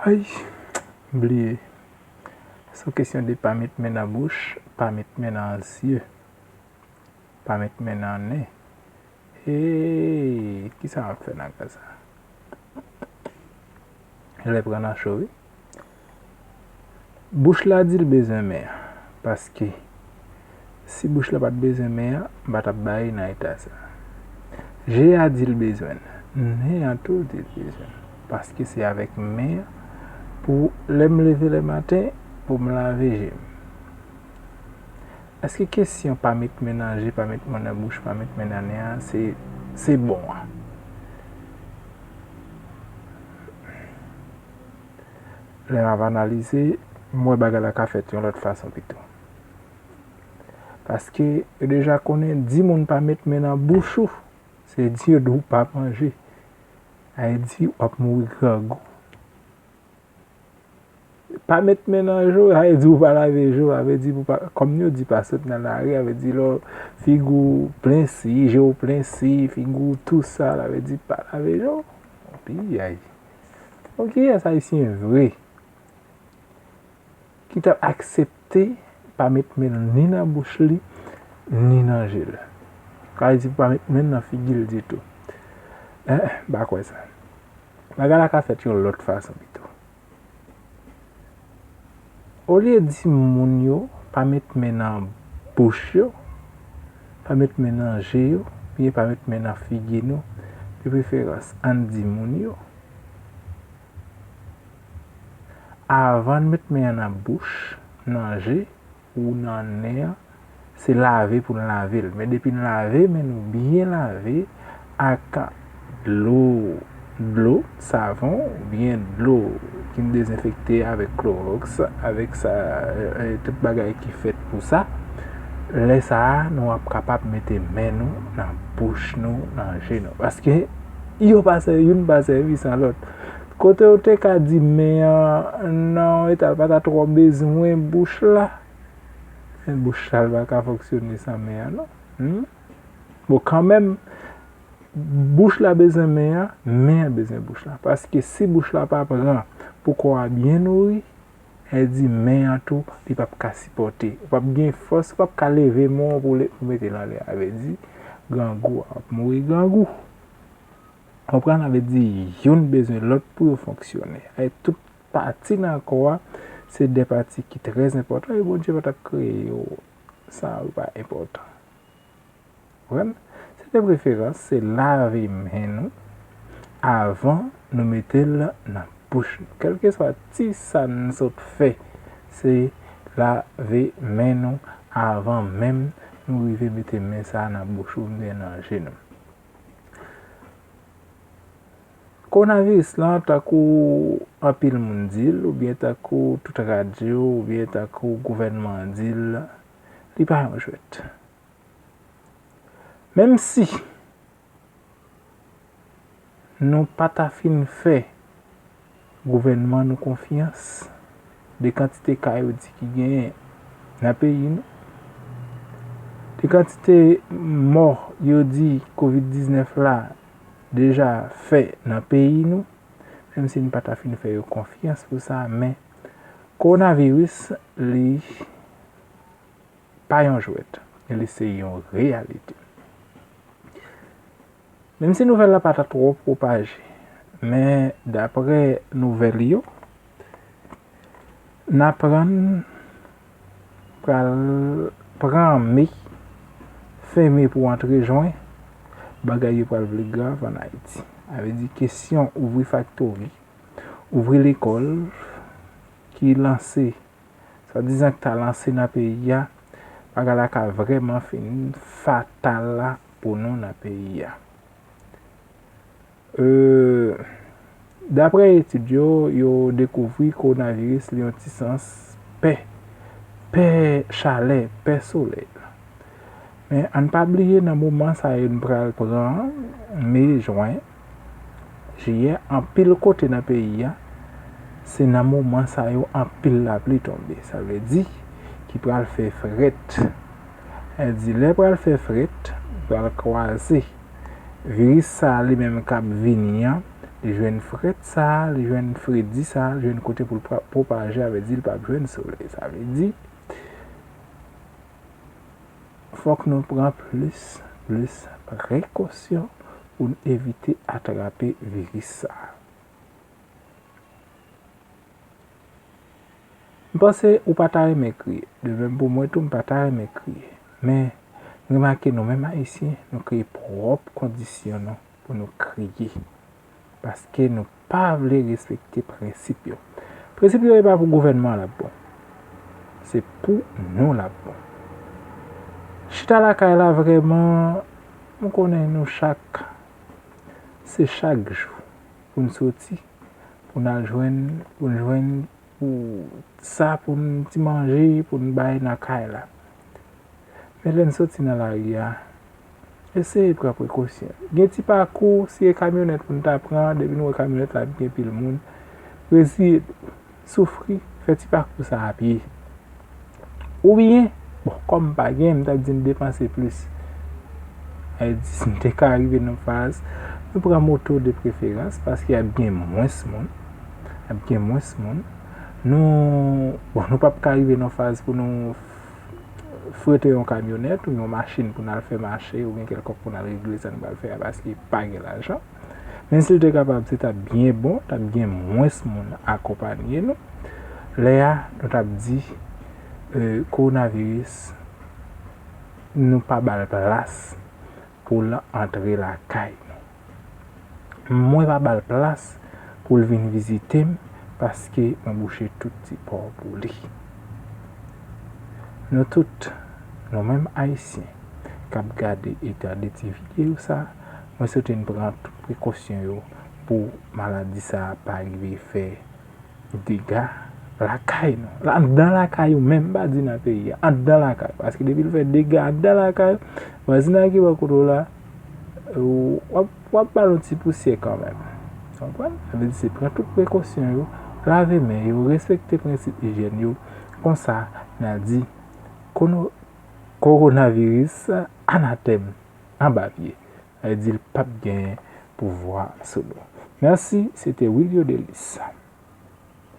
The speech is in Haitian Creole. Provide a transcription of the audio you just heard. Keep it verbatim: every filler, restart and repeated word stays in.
Ay, m bliye. Se yon kesyon de pa met men nan bouch, pa met men nan zye, pa met men nan nen. Hey, kisa m ap fè nan ka sa? Lè pran nan cho, wi. Bouch la di l bezwen men an, paske si bouch la pa t bezwen men an, m pa t ap ba li nan eta sa. Je a di l bezwen l, nen an tou di l bezwen l, paske se avèk men an pou lè m leve lè maten, pou m lave je m. Èske kesyon pa met men nan je, pa met men nan bouch, pa met men nan nen an, se, se bon an? Lè m ap analize, m wè bagay la ka fèt yon lòt fason pito. Paske yo deja konnen, di moun pa met men nan bouch ou, se di yo di w pa manje. Sa vle di w ap mouri grangou. Pa met men nan je w, sa vle di w pa lave je w, sa vle di pou pa, kòm yo di pa sot nan lari, sa vle di lè w figi w plen si, je w plen si, figi w tou sal, sa vle di pa lave je w. Piyay. Bon, kiyès ayisyen vre ki t ap aksepte pa met men l ni nan bouch li, ni nan je l? Sa vle di pa met men l nan figi l ditou. Eh, eh, m pa kwè sa. Bagay la ka fèt yon lòt fason pito. Olye di moun yo pa met men nan bouch yo, pa met men nan je yo, oubyen pa met men nan figi nou, de preferans, ann di moun yo, avan n met men an nan bouch, nan je, ou nan nen an, se lave pou n lave l. Men depi n lave men nou byen lave ak dlo, dlo, savon, oubyen dlo ki n dezenfekte avèk klowòks, avèk sa, e, e, tout bagay ki fèt pou sa, lè sa a, nou ap kapab mete men nou nan bouch nou, nan je nou. Paske yo pa sè-, youn pa sèvi san lòt. Kote w te ka di men an nan yon eta l pa ta twò bezwen bouch la, men bouch la, l pa ka fonksyone san men an, non. Hmm? Bon, kanmenm, bouch la bezwen men an, men an bezwen bouch la. Paske si bouch la pa pran pou kò a byen nouri, sa vle di men an tou, li p ap ka sipòte. Ou p ap gen fòs, ou p ap ka leve men w pou le-, pou mete l anlè. Sa vle di, grangou a, w ap mouri grangou. Konprann? Sa vle di, youn bezwen lòt pou yo fonksyone. E tout pati nan kò a, se de pati ki trè enpòtan e Bondye pa t ap kreye yo san yo pa enpòtan. Konprann? Se de preferans, se lave men nou avan nou mete l nan bouch nou. Kèlkeswa ti sa n sot fè, se lave men nou avan menm nou rive mete men sa a nan bouch ou oubyen nan je nou. Kowonaviris lan, tankou anpil moun di l, oubyen tankou tout radyo, oubyen tankou gouvènman an di l, li pa yon jwèt. Menm si nou pa ta fin fè gouvènman nou konfyans, de kantite ka yo di ki genyen nan peyi nou, de kantite mò yo di kovid diznèf la deja fè nan peyi nou, menm si n pa ta fin fè yo konfyans pou sa, men kowonaviris, li pa yon jwèt, e li se yon reyalite. Menm si nouvèl la pa ta twò pwopaje, men daprè nouvèl yo, n aprann pral pran me, fen me pou antre jen, bagay yo pral vle grav ann Ayiti. Sa vle di kesyon ouvri faktori, ouvri lekòl ki lanse, swadizan ki ta lanse nan peyi a, bagay la ka vrèman fin fatal la pou nou nan peyi a. E, daprè etid yo, yo dekouvri kowonaviris li yon ti sans pè, pè chalè, pè solèy la. Men ann pa bliye nan moman sa yo n pral pran me, jen, jiyè, anpil kote nan peyi a, se nan moman sa yo anpil lapli tonbe. Sa vle di ki pral fè frèt. Sa vle di lè pral fè frèt, pral kwaze. Viris sa a li menm k ap vini an, li jwenn frèt sa, li jwenn fredi sa, li jwenn kote pou l pra- pwopaje, sa vle di l p ap jwenn solèy. Sa vle di, fòk nou pran plis, plis prekosyon pou n evite atrape viris sa. M panse ou pa ta renmen kriye. De menm pou mwen tou, m pa ta renmen kriye. Men, remake nou menm Ayisyen, nou kreye pwòp kondisyon nou pou nou kriye. Paske nou pa vle respekte prensip yo. Prensip yo, e pa pou gouvènman an l ap bon. Se pou nou l ap bon. Chita lakay la, vrèman, m konnen nou chak, se chak jou pou n soti, pou n al jwenn, pou n jwenn pou sa, pou n ti manje, pou n bay nan kay la. Men lè n soti nan lari a, eseye pran prekosyon. Gen ti pakou, si e kamyonèt pou n ta pran, depi nou wè kamyonèt la ap gen pil moun, reziye nou, soufri, fè ti pakou sa a pye. Oubyen, bon, kòm m pa gen, m ta di n depanse plis. Sa vle di, si n te ka rive nan faz, nou pran moto de preferans, paske ap gen mwens moun. Ap gen mwens moun. Nou, bon, nou p ap ka rive nan faz pou nou frete yon kamyonèt ou yon machin pou n al fè mache oubyen kèlkonk pou n al regle sa n pral fè a, paske pa gen lajan. Men si l te kapab, se t ap byen bon, t ap gen mwens moun akonpanye nou. Lè a, nou t ap di, e, kowonaviris, nou pa ba l plas pou l antre lakay nou. Mwen pa ba l plas pou l vin vizite m, paske mwen bouche tout ti pò pou li. Nou tout, nou menm Ayisyen k ap gade e tande ti videyo sa, mwen swete n pran tout prekosyon yo pou maladi sa a pa rive fè dega lakay nou. La, anndan lakay ou menm, m pa di nan peyi a, anndan lakay. Paske depi l fè dega anndan lakay ou, vwazinay ki bò kote w la, ou, w ap, w ap ba l yon ti pousyè kanmenm. Ou konprann? Sa vle di se pran tout prekosyon yo, lave men yo, respekte prensip ijyèn yo. Konsa, n a di, kono-, kowonaviris, anatèm, anba pye. Sa vle di l p ap gen pouvwa sou nou. Mèsi, se te Wilio Delis.